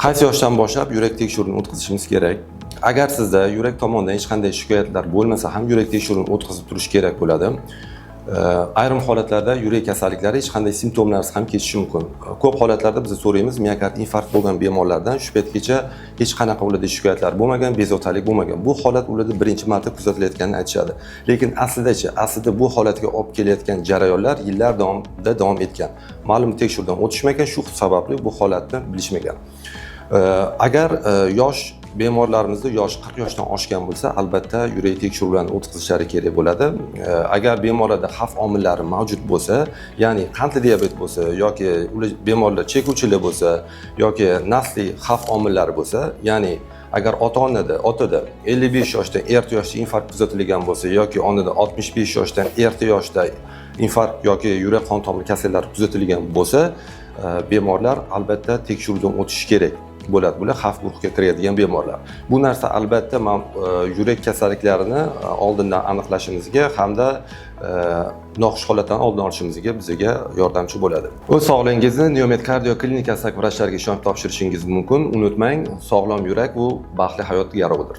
Qaysi yoshdan boshlab yurak tekshiruvini o'tkazishimiz kerak? Agar sizda yurak tomonidan hech qanday shikoyatlar bo'lmasa ham, yurak tekshiruvini o'tkazib turish kerak bo'ladi. Ayrim holatlarda yurak kasalliklari hech qanday simptomlarsiz ham kechishi mumkin. Ko'p holatlarda biz so'raymiz, miokard infarkt bo'lgan bemorlardan, shu paytgacha hech qanaqa ularda shikoyatlar bo'lmagan, bezovtalik bo'lmagan. Bu holat ularda birinchi marta kuzatilayotganini aytishadi. Lekin aslidachi, aslida bu holatga olib kelayotgan jarayonlar yillar davomida davom etgan. Ma'lum tekshiruvdan o'tishmagan, shu sababli bu holatni bilishmagan. Agar yosh bemorlarimizda yoshi 40 yoshdan oshgan bo'lsa, albatta yurak tekshiruvlarini o'tkazishlari kerak bo'ladi. Agar bemorlarda xavf omillari mavjud bo'lsa, ya'ni qandli diabet bo'lsa yoki ular bemorlar chekuvchilar bo'lsa yoki nasliy xavf omillari bo'lsa, ya'ni agar ota onada otada 55 yoshdan erta yoshda infarkt kuzatilgan bo'lsa yoki onada 65 yoshdan erta yoshda infarkt yoki yurak qon tomir kasalliklari kuzatilgan bo'lsa, bemorlar albatta tekshiruvdan o'tishi kerak bo'ladi. Bular xavf guruhiga kiradigan bemorlar. Bu narsa albatta yurak kasalliklarini oldindan aniqlashimizga hamda noxush holatdan oldini olishimizga bizga yordamchi bo'ladi. O'z sog'lig'ingizni Neomed Kardio klinikasidagi vrachlarga ishonib topshirishingiz mumkin. Unutmang, sog'lom yurak bu baxtli hayot garovidir.